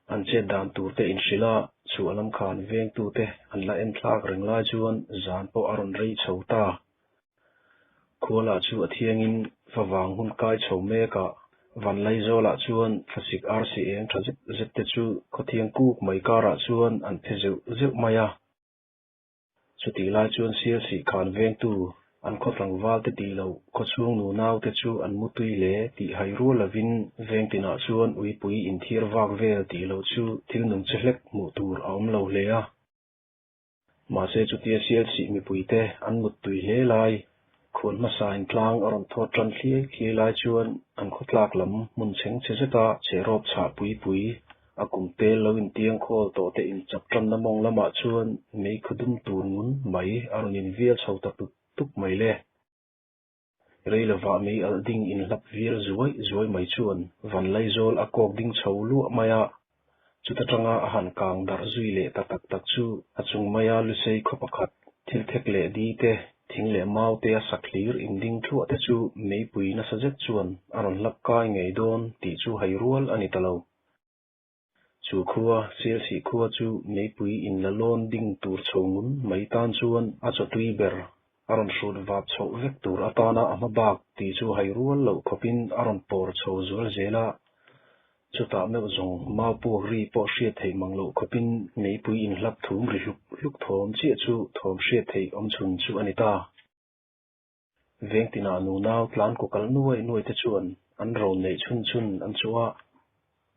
An chet dan tur te inhrilh a, chhuah lam khan vengtute an la en thlak reng lai chuan zan pawh a rawn rei chho ta. Khuala chu a thiangin favang hun kai chho mek a, Vanlaizawlah chuan thlasik arsi eng tha zet zet te chu khawthiang kuk mai karah chuan an phe zeuh zeuh mai a. Chutih lai chuan Sialsih khan vengtu an khaw tlangval te tih loh khawchhung nunau te chu an mutui hle tih hai rual lovin veng tinah chuan uipui inthiar vak vel tih loh chu thil nung che hlek hmuh tur a awm lo hle a. Mahse chutia Sialsih mipuite an muttui hle lai, khuan hmasain tlang a rawn thawt tan thliai thliai lai chuan an khawtlak lam hmun chheng chhe zeta chherawp chhah pui pui A kum tel lo intiang khawl tawh te inchap tanna mawng lamah chuan mei khaw dum tur ngun mai a rawn invial chho ta tup tup mai le. Rei lovah mei alh ding inhlap vial zuai zuai mai chuan Vanlaizawl a kawk ding chho luah mai a, chuta tanga a han kang darh zui leh ta tak tak chu a chung maia Lusei khaw pakhat thil thek leh di te, thing leh mau te a sak hlir inding thluah te chu meipui nasa zet chuan a rawn hlap kai ngei dawn tih chu hai rual a ni ta lo. Chu khua, Sialsih khua chu meipui in la lawn ding tur chho ngun mai tan chuan a chawtui ber a rawn hrut vap chhoh vek tur atana a hma bak tih chu hai rual loh khawpin a rawn pawr chho zual zel a. Chutah meuh zawng mau puak ri pawh hriat theih mang loh khawpin meipui in hlap thum ri hluk hluk thawm chiah chu thawm hriat theih awm chhun chu a ni ta. Veng tinah nunau tlan kaw kal nuai nuai te chuan an rawn neih chhun chhun an chuh a,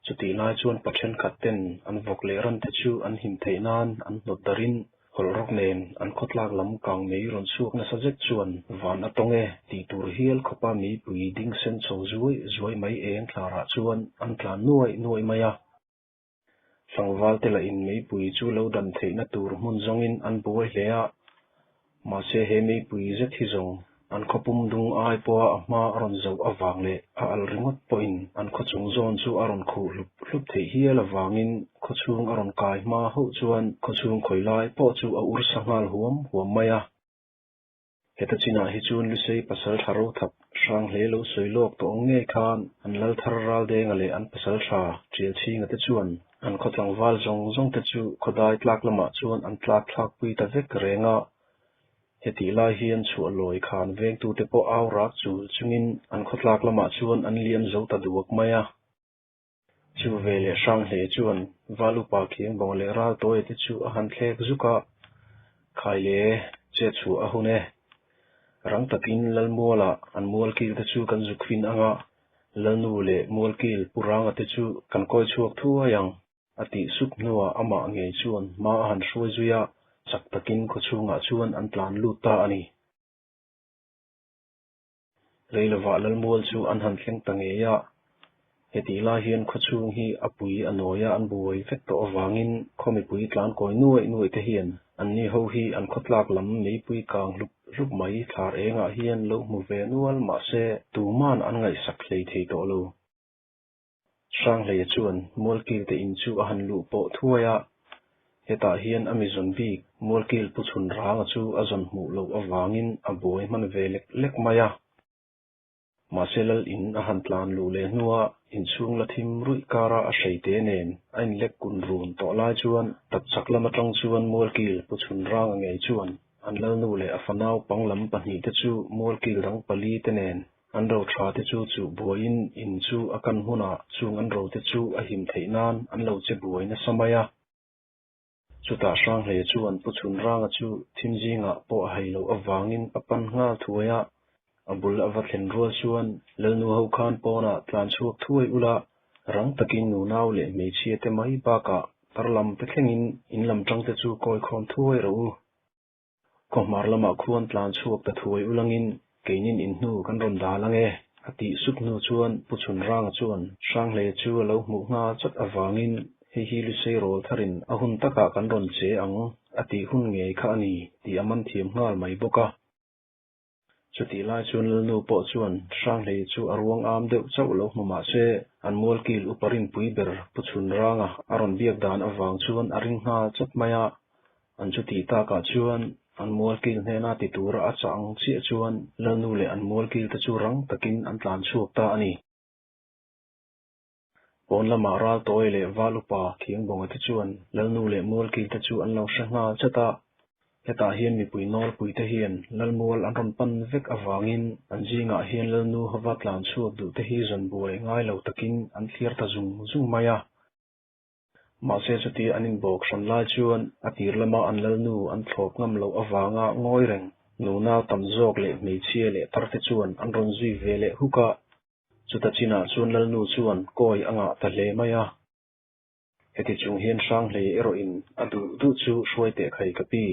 chutih lai chuan pa thenkhat ten an vawk leh ran te chu an him theih nan an hnawt darin hawlh rawk nen an khawtlak lam kang mei rawn chhuak nasa zet chuan van a tawng e tih tur hial khawpa meipui ding sen chho zuai zuai mai eng thlarah chuan an tlan nuai nuai mai a. Tlangval te lah in meipui chu lo dan theihna tur hmun zawngin an buai hle a, mahse he meipui zet hi zawng an khawpum dung ai pawha a hma a rawn zoh avang leh a al ringawt pawhin an khawchung zawn chu a rawn khuh hlup hlup theih hial avangin khawchhung a rawn kai hma hauh chuan khawchhung khawi lai pawh chu a ur sa nghal huam huam mai a. Heta chinah hi chuan Lusei pasal tha ro thap hrang hle lo sawi lawk tawh ang ngei khan an lal thar Raldenga leh an pasal tha Tial Chhinga te chuan an khaw tlangval zawng zawng te chu khawdai tlak lamah chuan an tlak thlak pui ta vek reng a. Hetih lai hian chhuah lawi khan vengtute pawh au rak chul chungin an khaw tlak lamah chuan an liam zo ta duak mai a. Chu ve leh hrang hle chuan Val upa khiang bawng leh ral tawi te chu a han thlek zuk a, Khai le, che chhuah a hun e. Rang takin Lalmuala an mualkil te chu kan zuk fin ang a, Lalnu leh mualkil Pu Ranga te chu kan kawi chhuak thuai ang, a tih sup hnuah amah ngei chuan hma a han hruai zui a, chak takin khawchhungah chuan an tlan lut ta a ni. Reilovah Lalmual chu an han thleng ta ngei a, hetih lai hian khawchhung hi a pui a nawia an buai vek tawh avangin khaw mipui tlan kawi nuaih nuaih te hian anni ho hi an khawtlak lam meipui kang hlup hlup mai thlar engah hian lo hmu ve nual mahse tuman an ngaihsak hlei thei tawh lo. Hranghleia chuan Mualkil te in chu a han luh pawh thuai a, hetah hian a mi zawn bik Mualkil pu chhun ranga chu a zawn hmuh loh avangin a buai hman ve lek lek mai a. Mahse lal in a han tlan luh leh hnua inchhung la thim ruih kara a hreite nen a inlek kun run tawh lai chuan tapchhak lam atang chuan Mualkil pu chhun ranga ngei chuan an lalnu leh a fanau panglam pahnihte chu Mualkil dang pali te nen An ro tha te chu chuh buaiin in chu a kan hmunah chung an ro te chu a him theih nan an lo che buai nasa mai a. Chutah Hranghlei chuan Pu Chhunranga chu thim zingah pawh a hei loh avangin a pan nghal thuai a, a bul a va thlen rual chuan Lalnu ho khan pawnah tlan chhuak thuai ula, rang takin nunau leh hmeichhia te mai bakah tar lam te thlengin in lam tang te chu kawi khawm thuai rawh u. Khawhmar lamah khuan tlan chhuak ta thuai ulangin keinin in hnu kan rawn dal ang e, a tih sup hnu chuan Pu Chhunranga chuan Hranghlei chu a lo hmuh nghal chat avangin hei hi Lusei rawl tharin a hun takah kan rawn che ang a tih hun ngei kha a ni tih a man thiam nghal mai bawk a. Chutih lai chuan Lalnu pawh chuan Hranghlei chu a ruang am deuh chauh lo hmu mah se, an mualkil upa rinpui ber Pu Chhunranga a rawn biak dan avang chuan a ring nghal chat mai a. An chutih takah chuan an mualkil hnena ti tura a chah ang chiah chuan Lalnu leh an mualkil te chu rang takin an tlan chhuak ta a ni. Pawn lamah Raltawi leh Val upa Khiangbawnga te chuan Lalnu leh Mualkil te chu an lo hre nghal chat a. Hetah hian mipui nawlpui te hian Lalmual an rawn pan vek avangin an zingah hian Lalnu hova tlan chhuak duh te hi zawn buai ngai lo takin an thlir ta zung zung mai a. Mahse chuti an inbawk hran lai chuan a tir lama an Lalnu an thlawp ngam loh avanga ngawi reng nunau tam zawk leh hmeichhia leh tar te chuan an rawn zui ve leh huk a. Chuta chinah chuan Lalnu chuan kawi a ngah ta hle mai a. Heti chung hian Hranghlei erawhin a duh duh chu hruai teh khai ka pi,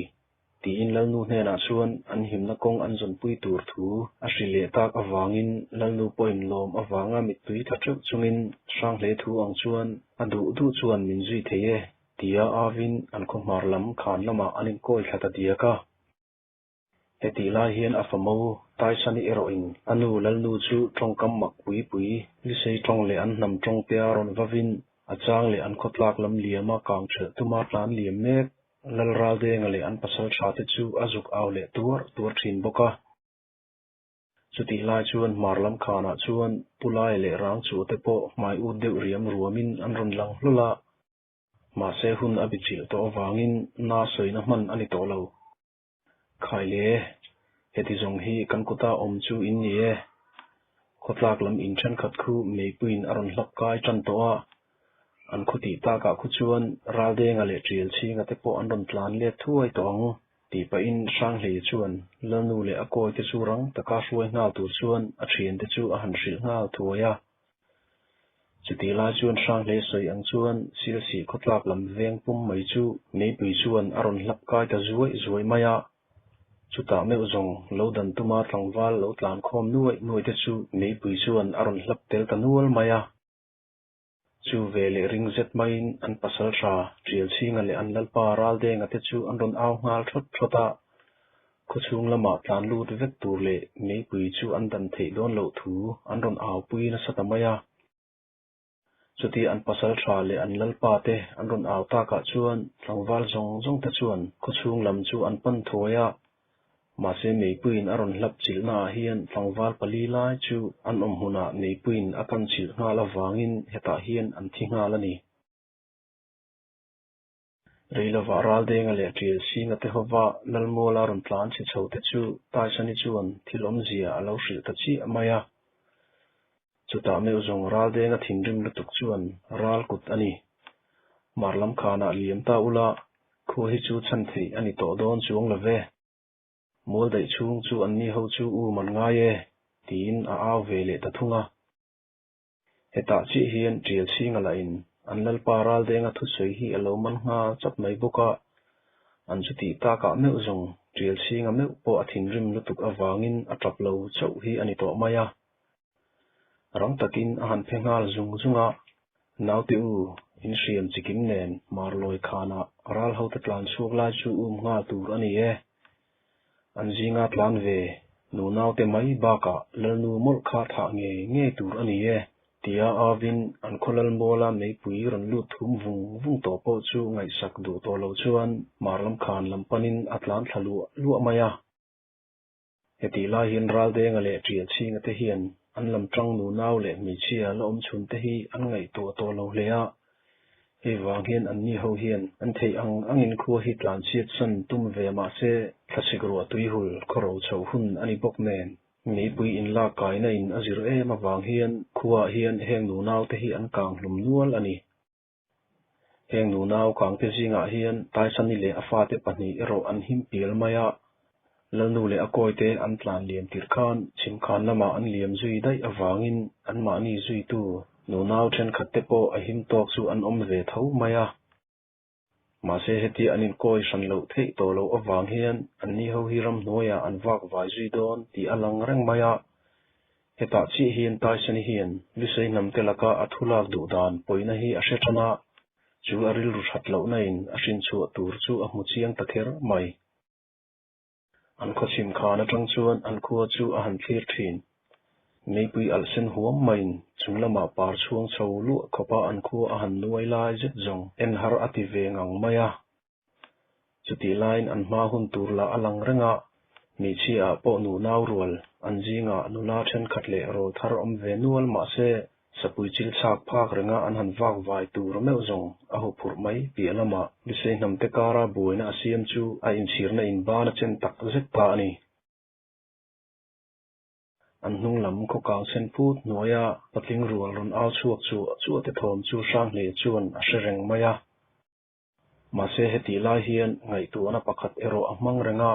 tiin Lalnu hnenah chuan an himna kawng an zawnpui tur thu a hrilh leh tak avangin Lalnu pawhin lawm avanga mittui tla teuh chungin Hranghlei thu ang chuan a duh duh chuan min zui thei e, tia avin an khawhmar lam khan lamah an inkawi thla ta diak a. Hetih lai hian a famo Taisani erawhin a nu Lalnu chu tawngkam mak pui pui, Lisei tawng leh an hnam tawng te a rawn vavin a chang leh an khawtlak lam liama kang ṭhelh tuma tlan liam mek Lal Raldenga leh an pasal ṭha te chu a zuk au leh tuar tuar ṭhin bawk a. Chutih lai chuan hmar lam khanah chuan Pu Laia leh Rangchua te pawh hmai ut deuh riam ruamin an rawn lang hlawl a. Mahse hun a bichilh tawh avangin na sawina hman a ni tawh lo. Khai le, heti zawng hi kan kuta awm chu in ni e. Khawtlak lam in thenkhat khu meipuiin a rawn hlap kai tan tawh a, an khaw tih takah khu chuan Raldenga leh Ṭialchhinga te pawh an rawn tlan let thuai tawh ang tih pahin Hranghlei chuan Lalnu leh a kawi te chu rang taka hruai nghal tur chuan a ṭhiante chu a han hrilh nghal thuai a. Chutih lai chuan Hranghlei sawi ang chuan Silsih khawtlak lam veng pum mai chu meipui chuan a rawn hlap kai ta zuaih zuaih mai a. Chutah meuh zawng lo dan tuma tlangval lo tlan khawm nuaih nuaih te chu meipui chuan a rawn hlap tel ta nual mai a. Chu ve leh ring zet maiin an pasal tha Ṭialchhinga leh an lalpa Raldenga te chu an rawn au nghal thawt thawt a. Khawchhung lamah tlan lut vek tur leh meipui chu an dan theih dawn loh thu an rawn aupui nasa ta mai a. Chuti an pasal tha leh an lalpa te an rawn au takah chuan tlangval zawng zawng te chuan khawchhung lam chu an pan thuai a. Mahse meipuiin a rawn hlap chilhnaah hian tlangval pali lai chu an awm hmunah meipuiin a kan chilh nghal avangin hetah hian an thi nghal a ni. Reilovah Raldenga leh Ṭialsinga te hova Lalmuala rawn tlan chhe chho te chu Taisani chuan thil awmzia a lo hrilh ta chiah mai a. Chutah meuh zawng Raldenga thinrim lutuk chuan ral kut a ni. Hmar lam khanah liam ta ula, khua hi chu chhan theih a ni tawh dawn chuang lo ve. Mual daih chhung chu anni ho chu um an ngai e, tiin a au ve leh ta thung a. Hetah chiah hian Ṭialchhinga lahin an Lalpa Raldenga thusawi hi a lo man nghal chap mai bawk a, an chutih takah meuh zawng Ṭialchhinga meuh pawh a thinrim lutuk avangin a ṭap lo chauh hi a ni tawh mai a. Rang takin a han phe nghal zung zung a, Naute u, in hriam chikim nen Marlawi khanah ral hote tlan chhuak lai chu um nghal tur a ni e. An zinga tlan ve, nu naute mai bakah Lalnu mawlh kha thah ngei ngei tur a ni e, tia avin an khaw Lalmuala meipui rawn lut thum vung vung tawh pawh chu ngaihsak duh tawh lo chuan hmar lam khan lam panin a tlan thla luah luah mai a. Hetih lai hian Raldenga leh Ṭialchhinga te hian an lam ṭang nu nau leh hmeichhia la awm chhun te hi an ngaihtuah tawh lo hle a. Hei vang hian anni ho hian an theih ang angin khua hi tlan chhiat san tum ve mah se thlasik ruah tuihul khawro chhoh hun a ni bawk nen meipui inlak kaina in a zir em avang hian khuaah hian heng nu nau te hi an kang hlum nual a ni. Heng nunau kangte zingah hian Taisani leh a fate pahnih erawh an him pial mai a, Lalnu leh a kawite an tlan liam tirh khan chhimkhan lamah an liam zui daih avangin anmahni zuitu nunau thenkhatte pawh a him tawk chu an awm ve tho mai a. Mahse heti an inkawi hran loh theih tawh loh avang hian anni ho hi ramhnuaiah an vak vai zui dawn tih a lang reng mai a. Hetah chiah hian Tyson-i hian Lusei hnamte laka a thu lak duh dan pawina hi a hre tan a, chu a rilru that lohna in a hrinchhuah tur chu a hmu chiang ta kher mai. An khawchhim khan atang chuan an khua chu a han thlir thin. Meipui alh sen huam maiin chung lamah par chhuang chho luah khawpa an khua a han nuai lai zet zawng en har a ti ve ngang mai a. Chutih laiin an hma hun tur lah a lang reng a, hmeichhia ah pawh nu nau rual an zingah nula thenkhat leh rawl thar awm ve nual mahse. Sapui chil chhak phak renga an han vak vai tur meuh zawng a huphurh mai piah lamah Lusei hnamte kara buaina a siam chu a inchhirna inban a chen tak zet ta a ni. An hnung lam khaw kang sen phut hnuaia patling rual rawn au chhuak chuah chuah te thawm chu Hranghleia chuan a hre reng mai a. Mahse hetih lai hian ngaihtuahna pakhat erawh a hmang reng a,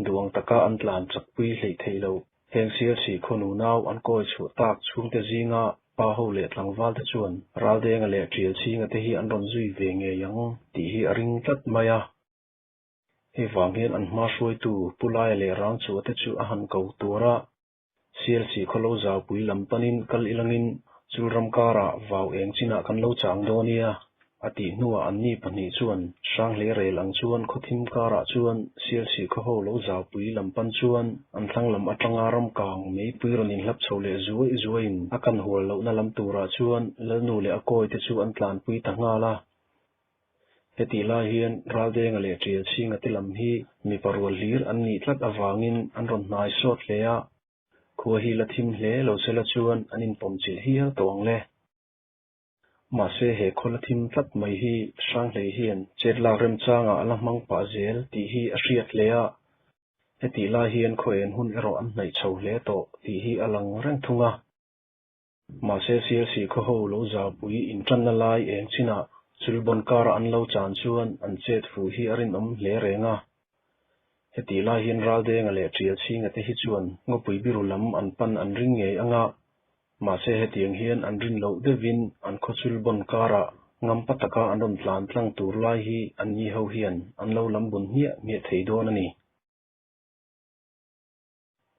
duang taka an tlan chakpui hleih theih loh. Heng Sialsih khaw nunau an kawi chhuah tak chhungte zinga pa ho leh tlangval te chuan Raldenga leh Tialchhinga te hi an rawn zui ve ngei ang tih hi a ring tlat mai a. Hei vang hian an hma hruaitu Pu Laia leh Rangchua te chu a han ko tur a, Sialsih khaw lo zaupui lam panin kal ilangin chul ram karah vau eng chinah kan lo chang dawn nia, a tih hnuah anni pahnih chuan Hranghlei rel ang chuan khawthim karah chuan Sialsih khaw ho lo zaupui lam pan chuan an thlang lam atanga ram kang meipui rawn inhlap chho leh zuai zuaiin a kan hual lohna lam turah chuan Lalnu leh a kawi te chu an tlanpui ta nghal a. Hetih lai hian Raldenga leh Tialchhinga te lam hi mipa rual hlir an nih tlat avangin an rawn hnai sawt hle a, khua hi la thim hle lo sela chuan an inpawm chilh hial tawh ang le. Mahse he khaw la thim tlat mai hi Hranghlei hian chet lak remchangah a la hmang pah zel tih hi a hriat hle a, hetih lai hian khaw en hun erawh an hnaih chho hle tawh tih hi a lang reng thung a. Mahse Sialsih khaw ho lo zaupui intanna lai eng chinah chulbawn kara an lo chan chuan an chet fuh hi a rinawm hle reng a. Hetih lai hian Raldenga leh Tialchhinga te hi chuan ngawpui biru lam an pan an ring ngei anga, mahse hetiang hian an rin loh deuhin an khaw chulbawn karah ngampa taka an rawn tlan tlang tur lai hi anni ho hian an lo lam bun hmiah hmiah thei dawn a ni.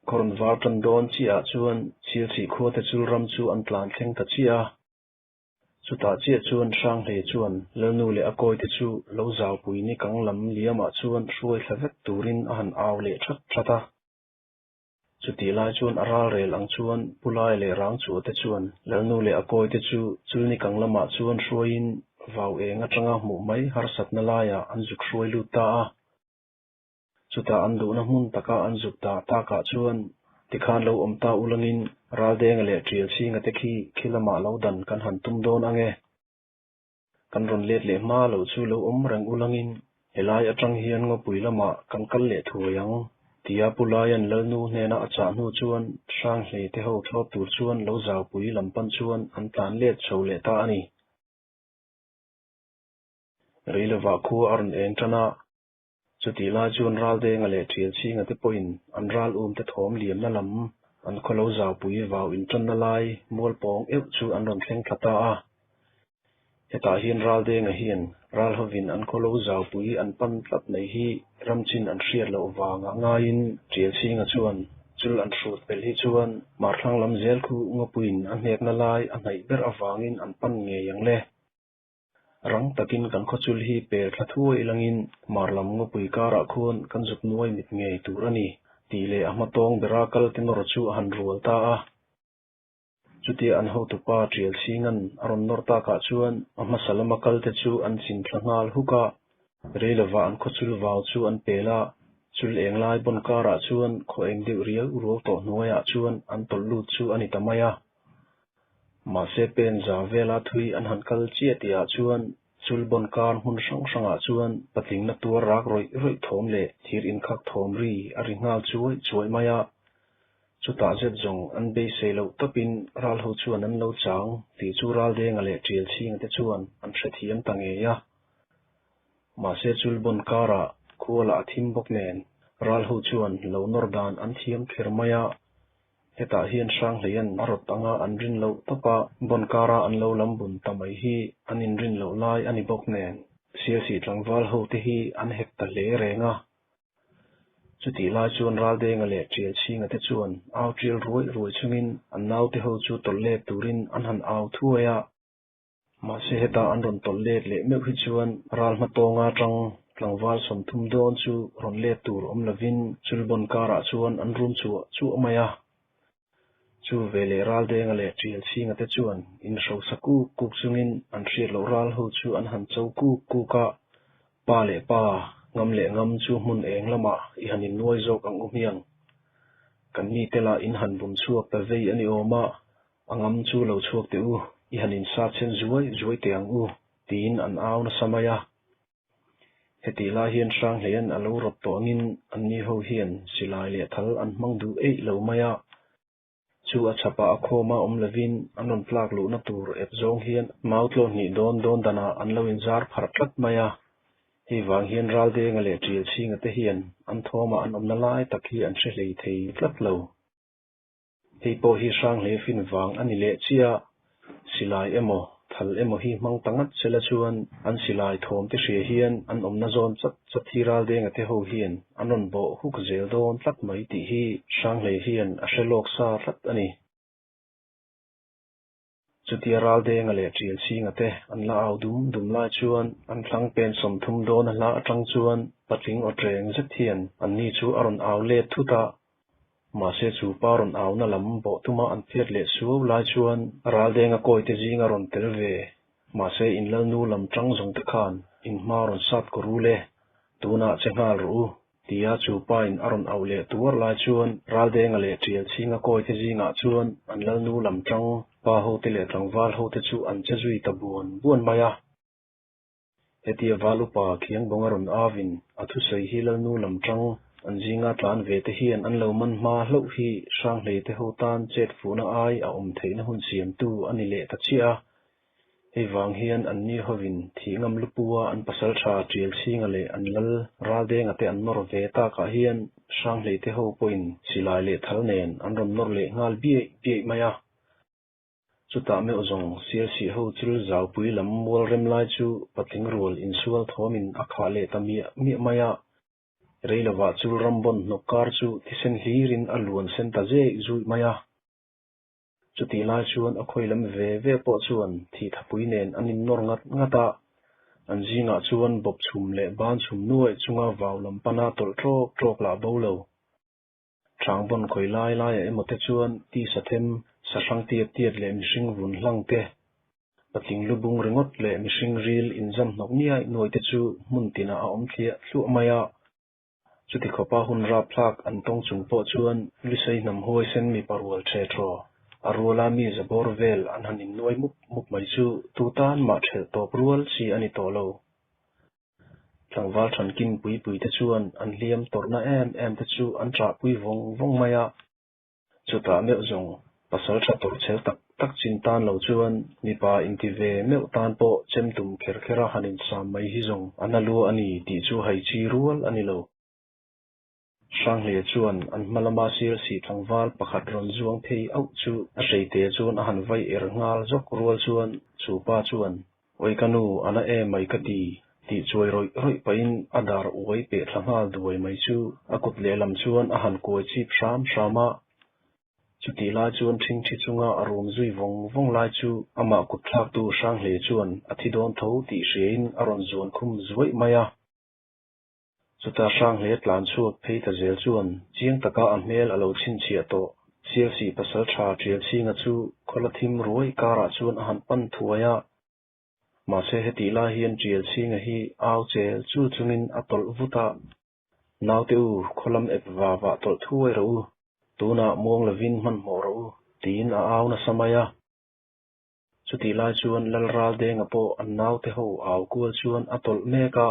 Kawrn var tan dawn chiahah chuan Silchih khuate chul ram chu an tlan thleng ta chiah a. Chutah chiah chuan Hranghlei chuan Lalnu leh a kawite chu lo zaupui ni kang lam liamah chuan hruai thla vek turin a han au leh that that a. Chutih lai chuan a ral rel ang chuan Pu Lai leh Rangchua te chuan Lalnu leh a kawite chu chul ni kang lamah chuan hruaiin vau eng atanga hmuh mai harsatna laiah an zuk hruai lut ta a. Chutah an duhna hmun taka an zuk dah takah chuan tikhan lo awm ta ulangin Raldenga leh Tialchhinga te khi khi lamah lo dan kan han tum dawn ang e. Kan rawn let leh hma loh chu lo awm reng ulangin helai atang hian ngawpui lamah kan kal leh thuai ang, tia Pu Laian Lalnu hnena a chah hnu chuan Hranghlei te ho thlawp tur chuan lo zaupui lam pan chuan an tlan let chho leh ta a ni. Reilovah khua a rawn eng tan a. Chutih lai chuan Raldenga leh Thialchhinga te pawhin an ral um te thawm liamna lam an khaw lo zaupui vau intanna lai mual pawng euh chu an rawn thleng thla ta a. Hetah hian Raldenga hian ral hovin an khaw lo zaupui an pan tlat mai hi ramchin an hriat loh vangah ngaiin Thialchhinga chuan chul an hrut pelh hi chuan Marthlang lam zel khu ngawpuiin a hnekna lai a hnaih ber avangin an pan ngei ang le. Rang takin kan khawchul hi pel thla thuai ilangin mar lam ngawpui karah khuan kan zuk nuai mit ngei tur a ni, tih leh a hmatawng bera kal te nawr chu a han rual ta a. Chutia an hotupa Tialchhinga'n a rawn nawr takah chuan a hmasa lama kal te chu an chin thla nghal huk a, rei lova an khawchul vau chu an pel a, chul eng lai bawn karah chuan khaw eng deuh riau ruau tawh hnuaiah chuan an tawlh lut chu a ni ta mai a. Mahse pen za vela thui an han kal chiah tihah chuan chulbawn kar hmun hrang hrangah chuan patlingna tuar rak rawih rawih thawm leh thir inkhak thawm ri a ri nghal chuai chuai mai a. Chutah zet zawng an beisei loh tawpin ral ho chuan an lo chang tih chu Raldenga leh Tialchhinga te chuan an hrethiam ta ngei a. Mahse chulbawn karah khua lah a thim bawk nen ral ho chuan lo nawr dan an thiam kher mai a. Hetah hian Hranghleian a rawt anga an rin loh tawp a, bawn kara an lo lam bun ta mai hi an inrin loh lai a ni bawk nen, Sialsih tlangval ho te hi an hek ta hle reng a. Chutih lai chuan Raldenga leh Tialchhinga te chuan au tial ruai ruai chungin an naute ho chu tawlh let turin an han au thuai a. Mahse heta an rawn tawlh let leh meuh hi chuan ral hma tawnga atang tlangval 30 dawn chu rawn let tur awm lovin chulbawn karah chuan an rum chuah chuah mai a. Chu veleh Raldenga leh Tialchhinga te chuan inhrosa kuk kuk chungin an hriat loh ral ho chu an han cho kuk kuk a, pa leh pa, ngam leh ngam chu hmun eng lamah i han innuai zawk ang u hmiang. Kan mite lah in han bum chhuak ta vei a ni awm a. A ngam chu lo chhuak teh u, i han insat sen zuai zuai teh ang u, tiin an au nasa mai a. Hetih lai hian Hranghleian a lo rawt tawh angin anni ho hian silai leh thal an hmang duh eih lo mai a. Chu a chhapah a khawma awm lovin an rawn tlak luhna tur ep zawng hian mau tlawh hnih dawn dawn danah an lo inzar pharh tlat mai a. Hei vang hian Raldenga leh Ṭialchhinga te hian an thawmah an awmna lai tak hi an hre hlei thei tlat lo. Hei pawh hi Hranghlei fin vang a ni leh chiah. Silai emaw, thal emaw hi hmang ta ngat sela chuan an silai thawm te hria hian an awmna zawn chat chat hi Raldenga te ho hian an rawn bawh huk zel dawn tlat mai tih hi Hranghlei hian a hre lawk sa tlat a ni. Chutia Raldenga leh Ṭialchhinga te an la au dum dum lai chuan an thlang pen 30 dawn a hla aṭang chuan patling aw ṭeng zet hian anni chu a rawn au let thut a. Mahse chu pa rawn auna lam bawh tuma an phiat leh suau lai chuan Raldenga kawite zinga rawn tel ve. Mahse in lalnu lam ṭang zawng te khan in hma rawn sat kaw ru le, tunah che nghal rawh u. Tia chu pain a rawn auh leh tuar lai chuan Raldenga leh Ṭialchhinga kawite zingah chuan an lalnu lam ṭang pa hote leh tlangval hote chu an che zui ta buan buan mai a. Hetia val upa Khiangbawnga rawn avin a thusawi hi lalnu lam ṭang an zinga tlan ve te hian an lo man hma hlauh hi Hranghlei te ho tan chet fuhna ai a awm theihna hun siamtu a ni leh ta chiah a. Hei vang hian an ni hovin thih ngam lupua an pasaltha Ṭialchhinga leh an lal Raldenga te an nawr ve takah hian Hranghlei te ho pawhin silai leh thal nen an rawn nawr leh nghal biaih biaih mai a. Chutah meuh zawng Sialsih ho chul zaupui lam mual rem lai chu patling rual insual thawmin a khah leh ta miah miah mai a. Rei lovah chul ram bawn hnawk kar chu thisen hlirin a luan sen ta zeh zuih mai a. Chutih lai chuan a khawi lam ve ve pawh chuan thih thapui nen an innawr ngat ngat a, an zingah chuan bawp chhum leh ban chhum nuaih chunga vau lam pana tawlh ṭawk ṭawk lah bo lo. Ṭhang bawn khawi lai laiah emaw te chuan tisa them, sahrang tiat tiat leh mihring vun hlang te, patling lu bung ringawt leh mihring ril inzam hnawk niaih nuaih te chu hmun tinah a awm thliah thluah mai a. Chuti khawpa hun rapthlak an tawng chung pawh chuan Lusei hnam huaisen mipa rual ṭhe ṭhaw, a ruala mi za bawr vel an han innuai mup mup mai chu tu tan mah ṭhelh tawp rual chi a ni tawh lo. Tlangval ṭhankin pui pui te chuan an hliam tawrhna em em te chu an ṭahpui vawng vawng mai a. Chutah meuh zawng pasal ṭha tawrh chhel tak tak chin tan lo chuan mipa inti ve meuh tan pawh chem tum kher kher a han insam mai hi zawng a na lua a ni tih chu hai chi rual a ni lo. Hranghleia chuan an hma lama sir sih tlangval pakhat rawn zuang phei auh chu a hreite chuan a han vai er nghal zawk rual chuan chu pa chuan, Awi ka nu, a na em mai ka ti, tih chuai rawih rawih pahin a dar uai peh thla nghal duai mai chu a kut lehlam chuan a han kuai chip hram hram a. Chutih lai chuan ṭhingṭhi chunga a rum zui vawng vawng lai chu amah kut thlaktu Hranghle chuan a thi dawn tho tih hriain a rawn zuan khum zuaih mai a. Chutah Hranghle tlan chhuak phei ta zel chuan chiang taka a hmel a lo chhinchhiah tawh. Sialsih pasalṭha Ṭialchhinga chu khawla thim ruai karah chuan a han pan thuai a. Mahse hetih lai hian Ṭialchhinga hi au chel chul chungin a tawlh vut a. Naute u, khawlam ep va vah tawlh thuai rawh u. Tunah muang lovin hmanhmawh rawh u, tiin a au nasa mai a. Chutih lai chuan Lal Raldenga pawh an naute ho au kual chuan a tawlh mek a.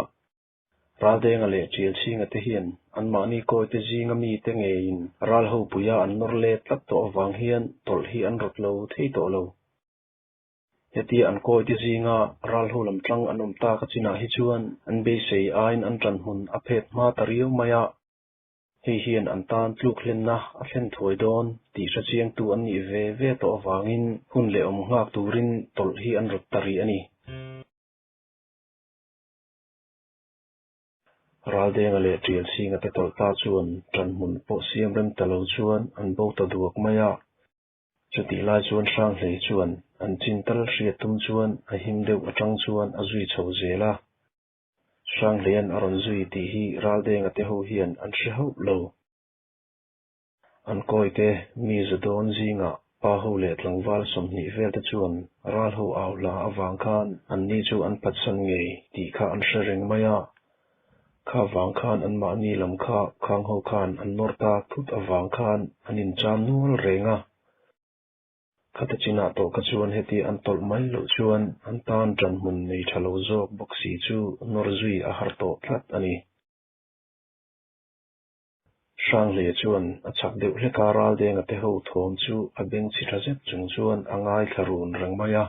Raldenga leh Ṭialchhinga te hian anmahni kawite zinga mite ngeiin ral hopuia an nawr let tlat tawh avang hian tawlh hi an rawt lo thei tawh lo. Hetia an kawite zinga ral ho lam tlang an awm tak a chinah hi chuan an beisei aiin an ṭan hmun a phet hma ta riau mai a. Hei hian an tan tluk hlenna a thlen thuai dawn tih hre chiangtu an nih ve ve tawh avangin hun leh awm nghak turin tawlh hi an rawt ta rih a ni. Raldenga leh Ṭialchhinga te tawlh ta chuan ṭan hmun pawh siam rem ta lo chuan an bo ta duak mai a. Chutih lai chuan Hranghlei chuan an chin tal hriat tum chuan a him deuh aṭang chuan a zui chho zel a. Hranghleian a rawn zui tih hi Raldenga te ho hian an hre hauh lo. An kawite mi za dawn zingah pa ho leh tlangval 20 vel te chuan ral ho au hla avang khan anni chu an phatsan ngei tih kha an hre reng mai a. Kha vang khan anmahni lam kha khang ho khan an nawr tak thut avang khan an incham nual reng a. Khata chinah tawh kha chuan heti an tawlh mai loh chuan an tan ṭanhmun nei ṭha lo zawk bawk si chu nawr zui a har tawh tlat a ni. Hranghleia chuan a chak deuh hlek a, Raldenga te ho thawm chu a beng chhi ṭha zet chung chuan a ngaithla run reng mai a.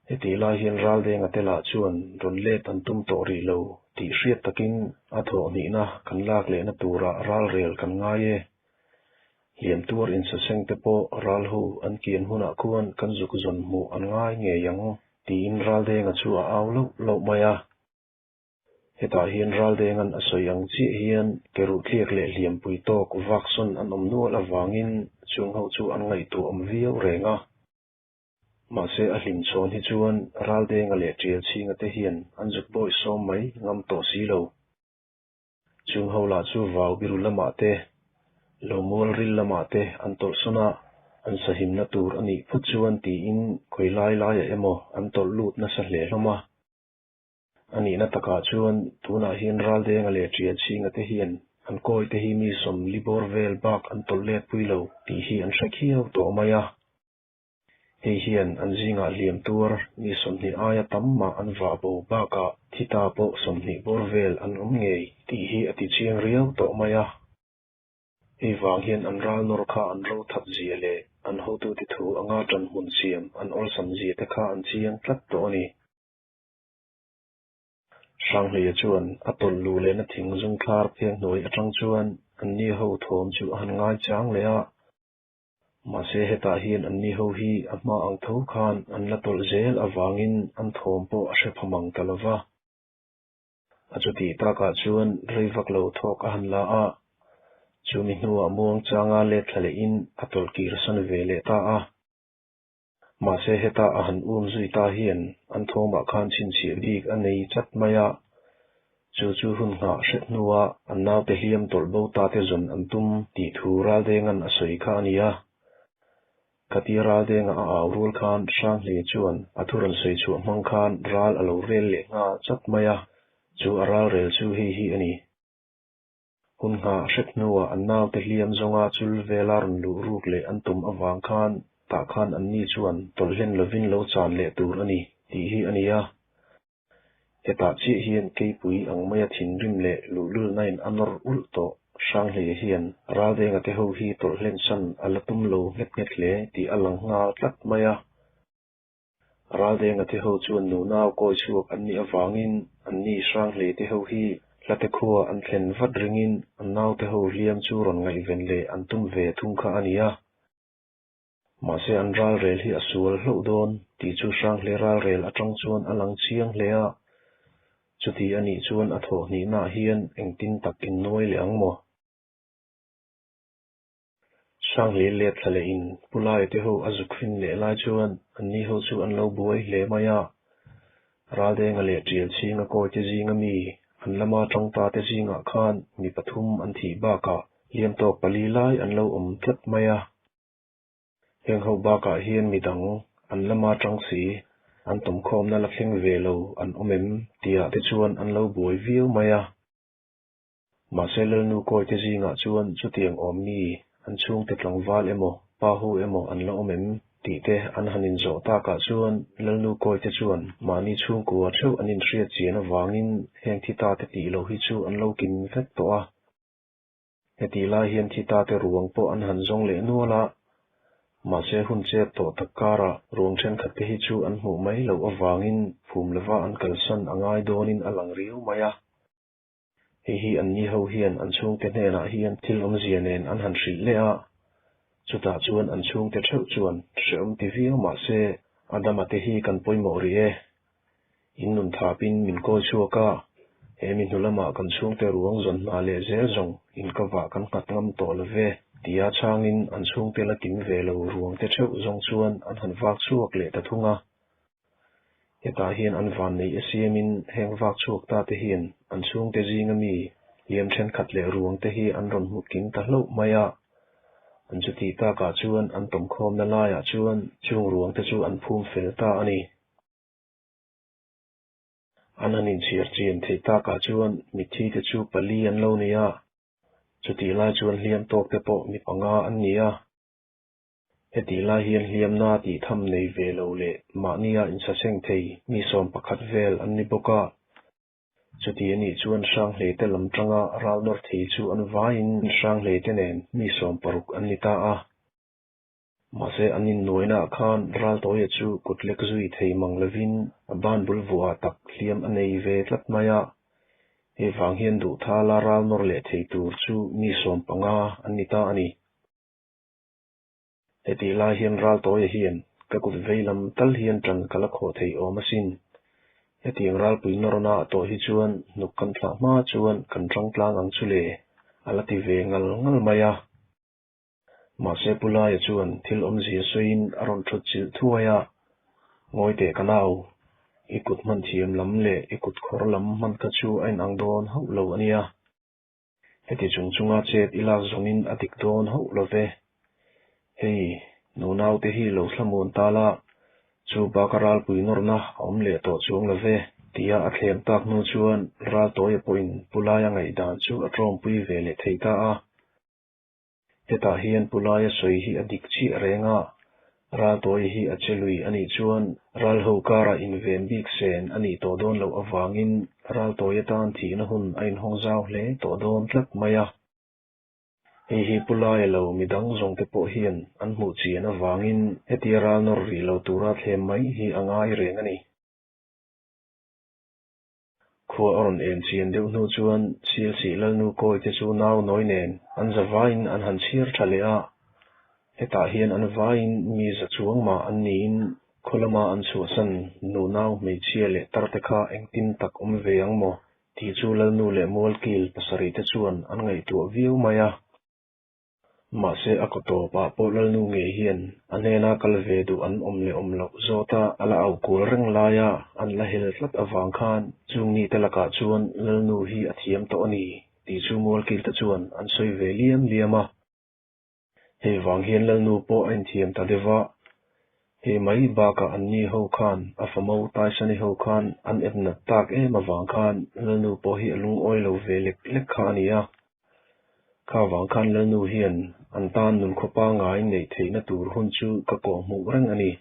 Hetih lai hian Raldenga te lah chuan rawn let an tum tawh rih lo tih hriat takin a thawh hnihna kan lak lehna turah ralrel kan ngai e. Hliam tuar insaseng te pawh ral ho an kian hunah khuan kan zuk zawn hmuh an ngai ngei ang tiin Raldenga chu a au lauh lauh mai a. Hetah hian Raldenga'n a sawi ang chiah hian keruh tliak leh hliampui tawk vaksawn an awm nual avangin chung ho chu an ngaihtuah awm viau reng a. Mahse a hlim chhawn hi chuan Raldenga leh Tialchhinga te hian an zuk bawi sawm mai ngam tawh si lo. Chung ho lah chu vau biru lamah te, lo mual ril lamah te an tawlhsawn a, an sahimna tur a nih phut chuan tiin khawi lai laiah emaw an tawlh lut nasa hle hlawm a. A nihna takah chuan tunah hian Raldenga leh Tialchhinga te hian an kawi te hi mi sawmli bawr vel bak an tawlh let pui lo tih hi an hre khiau tawh mai a. Hei hian an zingah hliam tuar mi 20 aia tam mah an vah bo bakah thi ta pawh 20 bawr vel an awm ngei tih hi a ti chiang riau tawh mai a. Hei vang hian an ral nawr kha an ro that zia leh an hotute thu anga ṭan hmun siam an awlsam zia te kha an chiang tlat tawh a ni. Hranghleia chuan a tawlh luh lehna thing zung thlar pheng hnuai aṭang chuan anni ho thawm chu a han ngai chang leh a. Mahse hetah hian anni ho hi a hma ang tho khan an la tawlh zel avangin an thawm pawh a hre pha mang ta lo va. A chutih takah chuan rei vak lo thawk a han la a, chumi hnuah muang changa let thla lehin a tawlh kir san ve leh ta a. Mahse heta a han um zui ta hian an thawmah khan chhinchhiah bik a nei chat mai a, chu chu hun nghah hret hnua an naute hliam tawlh bo ta te zawn an tum tih thu Raldenga'n a sawi kha a ni a. Khatia Raldenga a au rual khan Hranghleia chuan a thu rawn sawi chhuah hmang khan ral a lo rel leh nghal chat mai a, chu a ral rel chu hei hi a ni. Hun nghah hret hnuah an naute hliam zawnga chul vela rawn luh ruk leh an tum avang khan tah khan anni chuan tawlh hlen lovin lo chan leh tur a ni tih hi a ni a. Hetah chiah hian keipui ang maia thinrim leh luhlulnain a nawr ulh tawh Hranghleia hian Raldenga te ho hi tawlh hlen san a la tum lo nghet nghet hle tih a lang nghal tlat mai a. Raldenga te ho chuan nunau kawi chhuak an nih avangin anni Hranghleia te ho hi hlate khua an thlen vat ringin an naute ho hliam chu rawn ngaihven leh an tum ve thung kha a ni a. Mahse an ralrel hi a sual hlauh dawn tih chu Hranghleia ralrel atang chuan a lang chiang hle a. Chuti a nih chuan a thawh hnihnaah hian engtin tak innuai leh ang maw? Hranghleia let thla leh in Pu Laia te ho a zuk fin leh lai chuan anni ho chu an lo buai hle mai a. Raldenga leh Tialchhinga kawi te zinga mi an lama tangta te zingah khan mi pathum an thih bakah hliam tawk pali lai an lo awm tlat mai a. Heng ho bakah hian midang an lama tang si, an tawmkhawmna la thleng ve lo an awm em tihah te chuan an lo buai viau mai a. Mahse Lalnu kawi te zingah chuan chutiang awm mi an chhungte tlangval emaw pa ho emaw an la awm em tih te an han inzawh takah chuan Lalnu kawi te chuan mahni chhungkua theuh an inhriat chian avangin heng thi ta te tih loh hi chu an lo kim vek tawh a. Hetih lai hian thi ta te ruang pawh an han zawng leh nual a, mahse hun chep tawh tak karah ruang thenkhat te hi chu an hmuh mai loh avangin phum lova an kalsan a ngai dawnin a lang riau mai a. Hei hi anni ho hian an chhungte hnenah hian thil awmzia nen an han hrilh leh a, chutah chuan an chhungte theuh chuan hrehawm ti viau mahse Adama te hi kan pawimawh rih e. In nun thapin min kawi chhuak a, he mi hnu lamah kan chhungte ruang zawn hna leh zel zawng inkavah kan nghat ngam tawh lo ve tia chhangin an chhungte la kim ve lo ruangte theuh zawng chuan an han vak chhuak leh ta thung a. Hetah hian an van nei asiamin heng vak chhuak ta te hian an chhungte zinga mi hliam thenkhat leh ruang te hi an rawn hmu kim ta hlauh mai a. An chutih takah chuan an tawmkhawmna laiah chuan chung ruang te chu an phum fel ta a ni. An han inchhiar chian theih takah chuan mitthi te chu pali an lo ni a, chutih lai chuan hliam tawk te pawh mi panga an ni a. Hetih lai hian hliamna tih tham nei ve lo leh mahnia insaseng thei mi 11 vel an ni bawk a. Chuti a nih chuan Hranghleite lam tanga ral nawr thei chu an vaiin Hranghleite nen mi 16 an ni ta a. Mahse an innuainaah khan Raltawia chu kut lek zui thei mang lovin a ban bul vuah tak hliam a nei ve tlat mai a. Hei vang hian duhthala ral nawr leh thei tur chu mi 15 an ni ta a ni. Hetih lai hian Raltawia hian ka kut vei lam tal hian ṭan ka la khawh thei awm asin. Hetiang ralpui nawrna a tawh hi chuan hnuk kan thlah hma chuan kan ṭang tlang ang chu le, a la ti ve ngal ngal mai a. Mahse Pu Laia chuan thil awmzia sawiin a rawn ṭhut chilh thuai a, Ngawi teh ka nau, i kut hman thiam lam leh i kut khawr lam hman kha chu a inang dawn hauh lo a nia. Heti chung chunga chet i lak zawngin a dik dawn hauh lo ve. Hei, nunaute hi lo thlamuan ta la, chu baka ralpui nawrna a awm leh tawh chuang lo ve, tia a thlem tak hnu chuan Raltawia pawhin Pu Laia ngaihdan chu a tawngpui ve leh thei ta a. Hetah hian Pu Laia sawi hi a dik chiah reng a, Raltawia hi a che lui a nih chuan Ralho karah inven bik sen a nih tawh dawn loh avangin Raltawia tan thihna hun a inhawng zau hle tawh dawn tlat mai a. Hei hi Pu Laia lo midang zawngte pawh hian an hmuh chian avangin hetia ral nawr rih lo tura thlem mai hi a ngai reng a ni. Khua a rawn en chian deuh hnu chuan Sialsih Lalnu kawi te chu nau nawi nen an za vaiin an han chhiar tha leh a. Hetah hian an vaiin mi za chuang mah an niin khaw lama an chhuahsan nu nau hmeichhia leh tar te kha engtin tak awm ve ang maw tih chu Lalnu leh Mualkil pasarih te chuan an ngaihtuah viau mai a. Mahse a kaw tawpah pawh Lalnu ngei hian a hnena kal ve duh an awm leh awm loh zawta a la au kual reng laia an la hel tlat avang khan chung nite lakah chuan Lalnu hi a thiam tawh a ni tih chu Mualkilte chuan an sawi ve liam liam a. Hei vang hian Lalnu pawh a inthiam ta deuh a, hei mai bakah anni ho khan a famo Taisani ho khan an ep nat tak em avang khan Lalnu pawh hi a lungawi lo ve lek lek kha a ni a. Kha vang khan Lalnu hian an tan nun khaw pangngai neih theihna tur hun chu ka kawh hmuh reng a ni.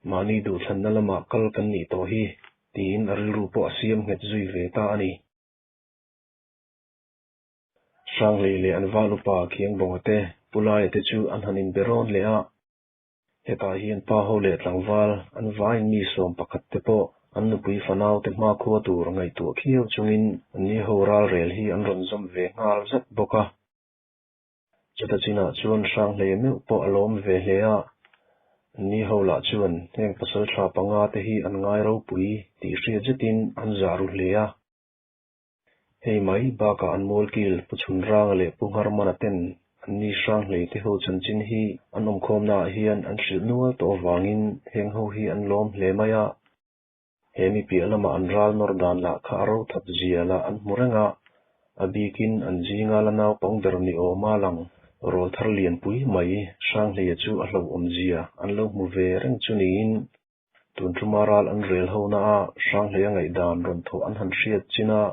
Mahni duhthlanna lamah kal kan nih tawh hi, tiin a rilru pawh a siam nghet zui ve ta a ni. Hranglei leh an val upa Khiangbawnga te, Pu Laia te chu an han inbe rawn leh a. Hetah hian pa ho leh tlangval an vaiin mi 11 te pawh an nupui fanau te hmakhua tur ngaihtuah khiau chungin anni ho ralrel hi an rawn zawm ve nghal zat bawk a. Chuta chinah chuan Hranghleia meuh pawh a lawm ve hle a, anni ho lah chuan heng pasal tha panga te hi an ngai ropui tih hriat zetin an zah ru hle a. Hei mai bakah an Mualkil Pu Chhunranga leh Pu Ngharmana ten anni Hranghlei te ho chanchin hi an awmkhawmnaah hian an hrilh nual tawh avangin heng ho hi an lawm hle mai a. He mi piah lama an ral nawr dan lah kha a rothat zia lah an hmu reng a, a bikin an zinga la naupang ber ni awma lang rawlthar lianpui mai Hranghleia chu a hlauhawm zia an lo hmu ve reng chu niin Tun tuma ral an rel ho na a, Hranghleia ngaihdan rawn thawh an han hriat chin a,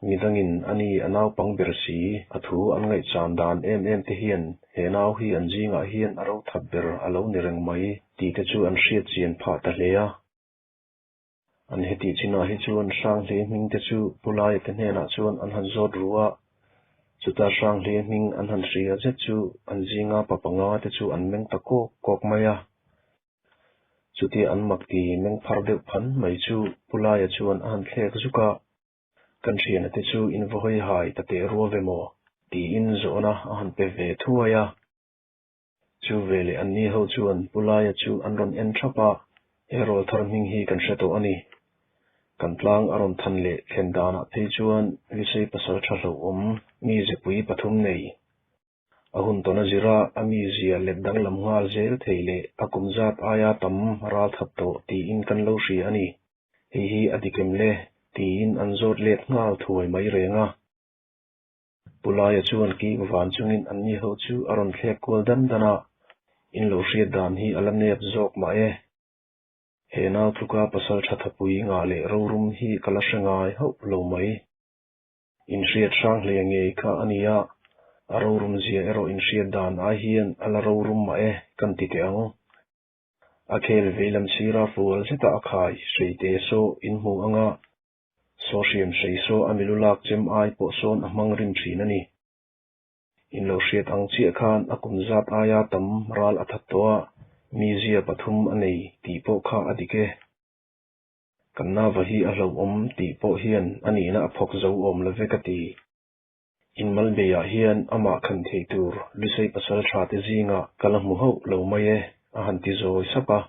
midangin a ni a naupang ber si, a thu an ngaihchan dan em em te hian he nau hi an zingah hian a rothat ber a lo ni reng mai tih te chu an hriat chian phah ta hle a. An hetih chinah hi chuan Hranghlei hming te chu Pu Laia te hnenah chuan an han zawt ru a, chuta Hranghlei hming an han hria zet chu an zinga pa panga te chu an meng ta kawk kawk mai a. Chutia an mak ti meng phar deuh phan mai chu Pu Laia chuan a han thlek zuk a, Kan thiana te chu in va hawi hai ta teh rua ve maw? tiin zawhna a han pe ve thuai a. Chu veleh anni ho chuan Pu Laia chu an rawn en thap a, He rawlthar hming hi kan hre tawh a ni. Kan tlang a rawn than leh thlen danah phei chuan Lusei pasal tha hlauhawm mi zepui pathum nei A hun tawn a zir a, a mizia let danglam nghal zel thei leh a kum zat aia tam ral that tawh tiin kan lo hria a ni. Hei hi a dik em le? tiin an zawt let nghal thuai mai reng a. Pu Laia chuan kik van chungin anni ho chu a rawn thlek kual dan dan a, In lo hriat dan hi a la nep zawk mah e. He nau tluka pasal tha thapui ngah leh rorum hi ka la hre ngai hauh lo mai. Inhriat hrang hle ngei kha a ni a, A rorum zia erawh inhriat dan ai hian a la rorum mah e kan ti teh ang. A khel veilam sira fual zeta a khai hreite saw in hmu anga saw hriam hrei saw a milu lak chem ai pawh sawn a hmang rim thin a ni. In lo hriat ang chiah khan a kum zat aia tam ral a that tawh a, mizia pathum a nei tih pawh kha a dik e. Kan nava hi a hlauhawm tih pawh hian a nihna a phawk zo awm lo ve ka ti. Inmalbeiah hian amah khan thei tur Lusei pasal tha te zingah ka la hmu hauh lo mai e, a han ti zawi sap a.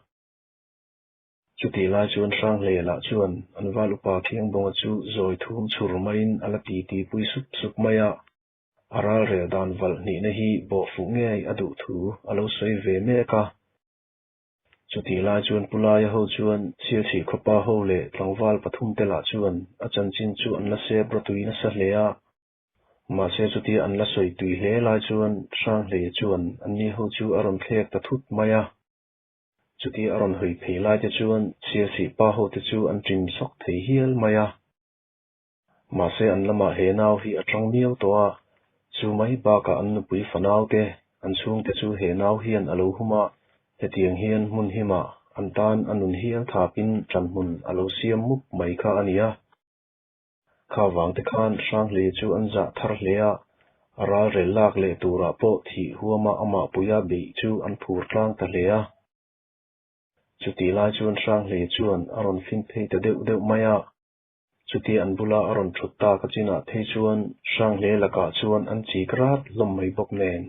Chutih lai chuan Hranghleia chuan an val upa Khiangbawnga chu zawi thum chhur maiin a la ti ti pui sup sup mai a. A ralrel dan valh hnihna hi bawhfuh ngei a duh thu a lo sawi ve mek a. Chutih lai chuan Pu Laia ho chuan Sialchih khawpa ho leh tlangval pathum te lah chuan a chanchin chu an la sep rawtui nasa hle a. Mahse chutia an la sawi tui hle lai chuan Hranghleia chuan anni ho chu a rawn thlek ta thut mai a. Chutia a rawn hawi phei lai te chuan Sialchih pa ho te chu an ṭim sawk thei hial mai a. Mahse an lamah he nau hi a tang miau tawh a, chu mai bakah an nupui fanau te, an chhungte chu he nau hian a lo hum a, hetiang hian hmun himah an tan a nun hial thapin ṭanhmun a lo siam mup mai kha a ni a. Kha vangte khan Hranghli chu an zah thar hle a, a ralrel lak leh turah pawh thih huama amah puia beih chu an phur tlang ta hle a. Chutih lai chuan Hranghli chuan a rawn fin phei ta deuh deuh mai a. Chuti an bula a rawn thut tak a chinah phei chuan Hranghle lakah chuan an chik rat hlawm mai bawk nen,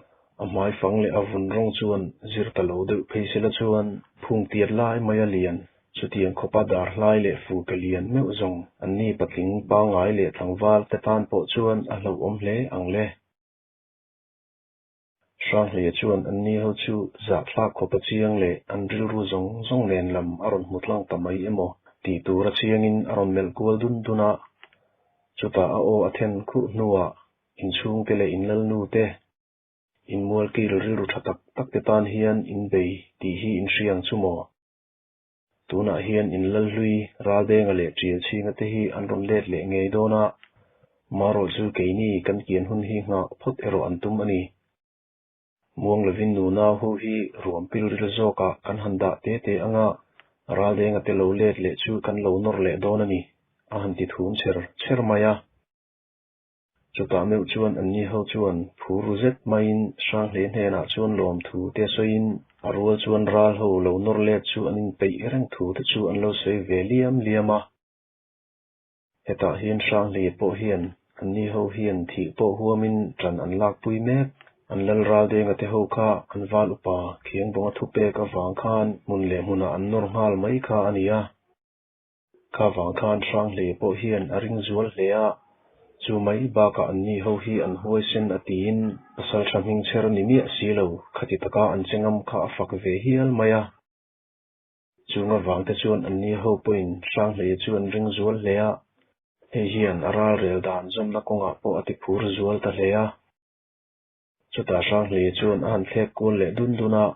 a hmaifang leh a vun rawng chuan zir ta lo deuh phei sela chuan phung tiat lai mai a lian. Chutiang khawpa dar hlai leh fu ke lian meuh zawng an ni patling pangngai leh tlangval te tan pawh chuan a hlauhawm hle ang le. Hranghleia chuan an ni ho chu zahthlak khawpa chiang leh an rilru zawng zawng nen lam a rawn hmu tlang ta mai emaw tih tura chiangin a rawn melh kual dun dun a. Chutah a aw a then khurh hnuah inchhungte leh inlalnu te, inmualkil rilru tha tak tak te tan hian inbei tih hi inhriang chu maw? Tunah hian inlalhlui Raldenga leh Ṭialchhinga te hi an rawn let leh ngei dawn a, marawh chu keini kan kian hun hi nghah phawt erawh an tum a ni. Muang lovin nunau ho hi ruam pilril zawkah kan han dah te te anga Raldenga te lo let leh chu kan lo nawr leh dawn a ni, a han ti thum chher chher mai a. Chutah meuh chuan anni ho chuan phur ru zet maiin Hranghleia hnenah chuan lawmthu te sawiin a rual chuan ral ho lo nawr let chu an inpeih reng thu te chu an lo sawi ve liam liam a. Hetah hian Hranghleia pawh hian anni ho hian thih pawh huamin ṭan an lakpui mek. An lal Raldenga te ho kha an val upa Khiangbawnga thupek avang khan hmun leh hmunah an nawr nghal mai kha a ni a. Kha vang khan Hranghleia pawh hian a ring zual hle a, chu mai bakah anni ho hi an huaisen a tiin pasal tha hming chher ni miah si lo, khati taka an che ngam kha a fak ve hial mai a. Chunga vangte chuan anni ho pawhin Hranghleia chu an ring zual hle a, hei hian a ralrel dan zawmna kawngah pawh a ti phur zual ta hle a. Chutah Hranghleia chuan a han thlek kual leh dun dun a,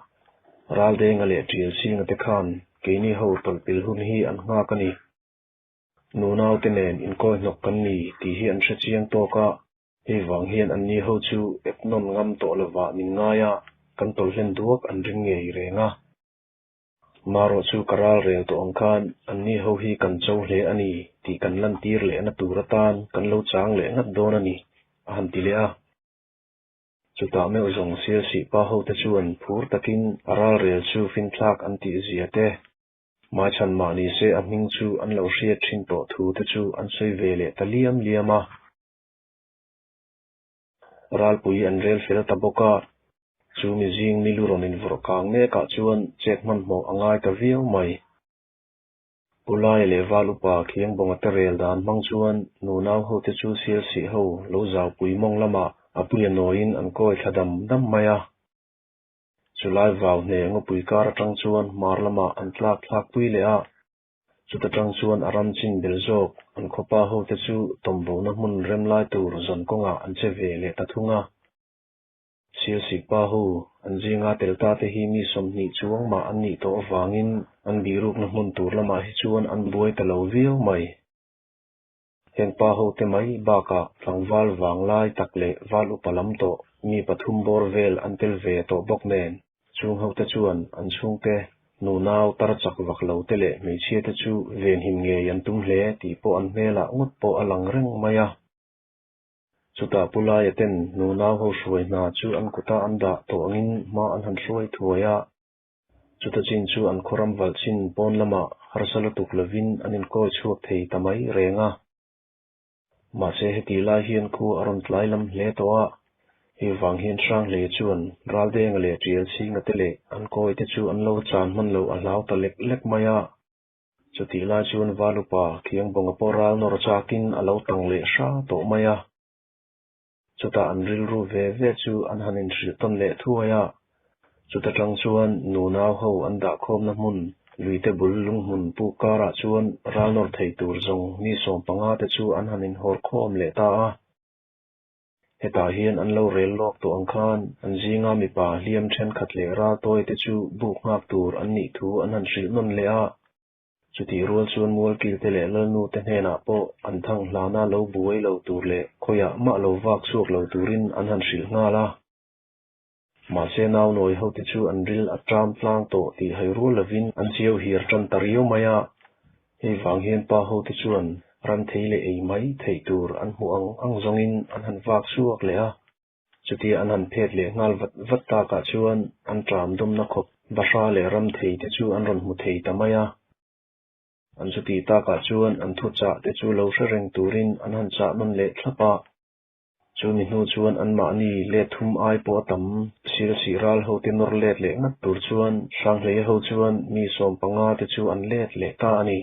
Raldenga leh Ṭialchhinga te khan keini ho tawlhpil hun hi an nghak a ni. Nunaute nen inkawi hnawk kan ni tih hi an hre chiang tawk a, hei vang hian anni ho chu ep nawn ngam tawh lovah min ngai a, kan tawlhlen duak an ring ngei reng a. Marawh chu ka ral rel tawh ang khan anni ho hi kan cho hle a ni tih kan lantir lehna tur atan kan lo chang leh ngat dawn a ni, a han ti leh a. Chutah meuh zawng Sialsih pa hote chuan phur takin a ralrel chu finthlak an tih zia te, hmaichhan mah ni se a hming chu an lo hriat thin tawh thu te chu an sawi ve leh ta liam liam a. Ralpui an rel fel ta bawk a, chu mizing milu rawn invawrh kang mekah chuan chet hmanhmawh a ngai ta viau mai. Pu Laia leh Val upa Khiangbawnga te rel dan hmang chuan nunau hote chu Sialsih ho lo zaupui mawng lamah a puia nawiin an kawi thla dam dam mai a. Chulai vau hne ngawpui kar atang chuan hmar lamah an tlak thlak pui leh a. Chuta tang chuan a ram chin bel zawk an khawpa hote chu tawmvona hmun rem lai tur zawn kawngah an che ve leh ta thung a. Sialsik pa ho, an zinga tel ta te hi mi 20 chuang mah an nih tawh avangin an bihrukna hmun tur lamah hi chuan an buai ta lo viau mai. Heng pa ho te mai bakah tlangval vang lai tak leh val upa lam tawh Mi pathum bawr vel an tel ve tawh bawk nen, chung hote chuan an chhungte nunau tar chak vak lo te leh hmeichhia te chu venhim ngei an tum hle tih pawh an hmelah ngawt pawh a lang reng mai a. Chutah Pu Laia ten nunau ho hruai hna chu an kuta an dah tawh angin hma an han hruai thuai a. Chuta chin chu an khawram valh chin pawn lamah harsa lutuk lovin an inkawi chhuak thei ta mai reng a. Mahse heti lai hian khu a rawn tlai lam hle tawh a, hei vang hian Hranghleia chuan Raldenga leh Tialchhinga te leh an kawi te chu an lo chan hman loh a hlau ta lek lek mai a. Chutih lai chuan Valupa Khiangbawnga pawh ral nawr chakin a lo tang leh hra tawh mai a. Chutah an rilru ve ve chu an han inhrilh tawn leh thuai a. Chuta tang chuan nunau ho an dahkhawmna hmun luite bul lunghmun puk karah chuan ral nawr thei tur zawng mi 15 te chu an han inhawr khawm leh ta a. Hetah hian an lo rel lawk tawh ang khan an zinga mipa hliam thenkhat leh ral tawi te chu buk nghak tur an nih thu an han hrilh nawn leh a. Chutih rual chuan Mualkilte leh Lalnute hnenah pawh an thang hlana lo buai lo tur leh khawiah mah lo vak chhuak lo turin an han hrilh nghal a. Mahse naunawi hote chu an ril a ṭam tlang tawh tih hai rual lovin an chiau hir ṭan ta riau mai a. Hei vang hian pa hote chuan ram thei leh ei mai theih tur an hmuh ang ang zawngin an han vak chhuak leh a. Chutia an han phet leh nghal vat vat takah chuan an ṭam dawmna khawp bahra leh ram thei te chu an rawn hmu thei ta mai a. An chuti takah chuan an thuchah te chu lo hre reng turin an han chah nawn leh thlap a. Chumi hnu chuan anmahni let thum ai pawh a tam silsih ral hote nawr let leh ngat tur chuan Hranghleia ho chuan mi 15 te chu an let leh ta a ni.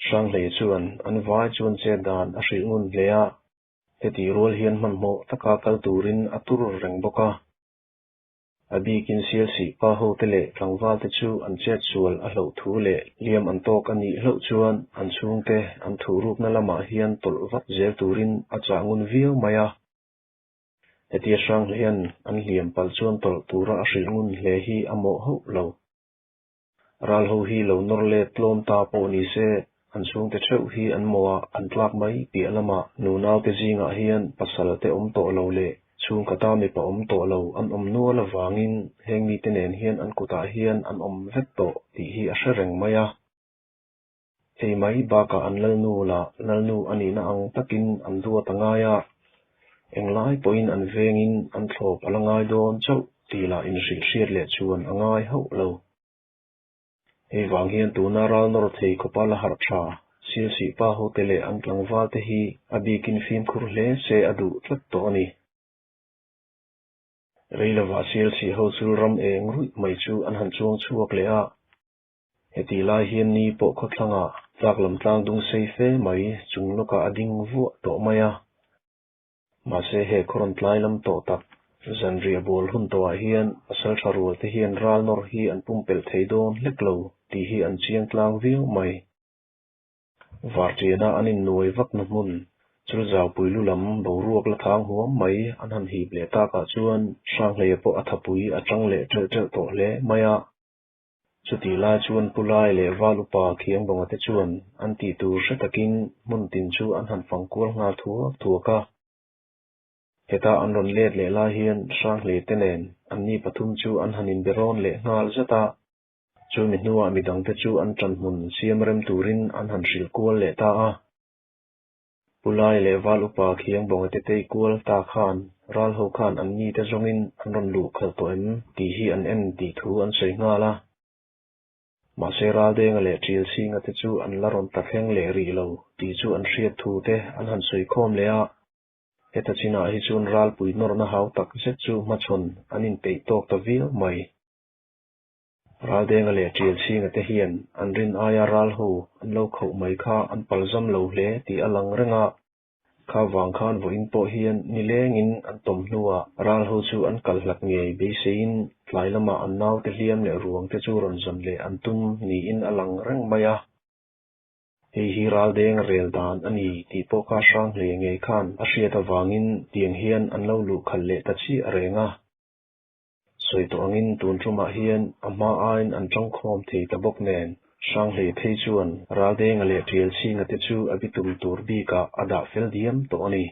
Hranghleia chuan an vai chuan chet dan a hrilh ngun hle a, hetih rual hian hmanhmawh taka kal turin a tur reng bawk a. A bikin sialsih pa hote leh tlangvalte chu an chet sual a hloh thu leh hliam an tawk a nih hlauh chuan an chhungte an thuhrukna lamah hian tawlh vat zel turin a chah ngun viau mai a. Hetia hrang hian an hliam palh chuan tawlh tura a hrilh ngun hle hi a mawh hauh lo. Ral ho hi lo nawr let tlawm ta pawh ni se, an chhungte theuh hi an mawhah an tlak mai piah lamah nunaute zingah hian pasal te awm tawh lo leh chhungkhata mipa awm tawh lo an awm nual avangin heng mite nen hian an kutah hian an awm vek tawh tih hi a hre reng mai a. Hei mai bakah an lalnu lah lalnu a nihna ang takin an duat a ngai a, englai pawhin an vengin an thlawp a la ngai dawn chauh tih lah inhrilh hriat leh chuan a ngai hauh lo. Hei vang hian tuna ral nawr thei khawpa la harh tha, silsih pa hote leh an tlangval te hi a bikin fimkhur hle se a duh tlat tawh a ni. Rei lovah silsih ho chu ram eng ruih mai chu an han chuang chhuak leh a. Hetih lai hian ni pawh khawthlangah tlak lam tlang dung sei fe mai chung lawkah a ding vuah tawh mai a. Mahse he khaw rawn tlai lam tawh tak zanriah bual hun tawhah hian pasal tha rual te hian ral nawr hi an pumpelh thei dawn hlek lo tih hi an chiang tlang viau mai. Varṭiana an innuai vakna hmun Chulzaupui lu lam boruak la thang huam mai an han hip leh takah chuan Hranghleia pawh a thapui a ṭang leh ṭelh ṭelh tawh hle mai a. Chutih lai chuan Pu Lai leh Val Upa Khiangbawnga te chuan an tih tur hre takin hmun tin chu an han fang kual nghal thuak thuak a. Heta an rawn let leh lai hian Hranghleia te nen anni pathum chu an han inbe rawn leh nghal zat a. Chumi hnuah midangte chu an ṭan hmun siam rem turin an han hrilh kual leh ta a. Pu Lai leh Val Upa Khiangbawnga te tei kual ta khan ral ho khan an mite zawngin an rawn luh khalh tawh em tih hi an en tih thu an sawi nghal a. Mahse Raldenga leh Ṭilchhinga te chu an la rawn ta thleng leh rih lo tih chu an hriat thu te an han sawi khawm leh a. Heta chinah hi chuan ralpui nawrna hau tak zet chu hmachhawn an inpeih tawk ta viau mai. Raldenga leh Ṭilchhinga te hian an rin aia ral ho an lo khauh mai kha an palzam lo hle tih a lang reng a. Kha vang khan vawiin pawh hian nilengin an tawm hnuah ral ho chu an kal hlat ngei beiseiin tlai lamah an naute hliam leh ruang te chu rawn zawn leh an tum niin a lang reng mai a. Hei hi Raldenga rel dan a ni tih pawh kha hrang hle ngei khan a hriat avangin tiang hian an lo luh khalh leh ta chiah reng a. Sawi tawh angin tun tumah hian a hma aiin an tangkhawm thei ta bawk nen, Hranghleia phei chuan Raldenga leh Ṭialchhinga te chu a bitum tur bikah a dah fel diam tawh a ni.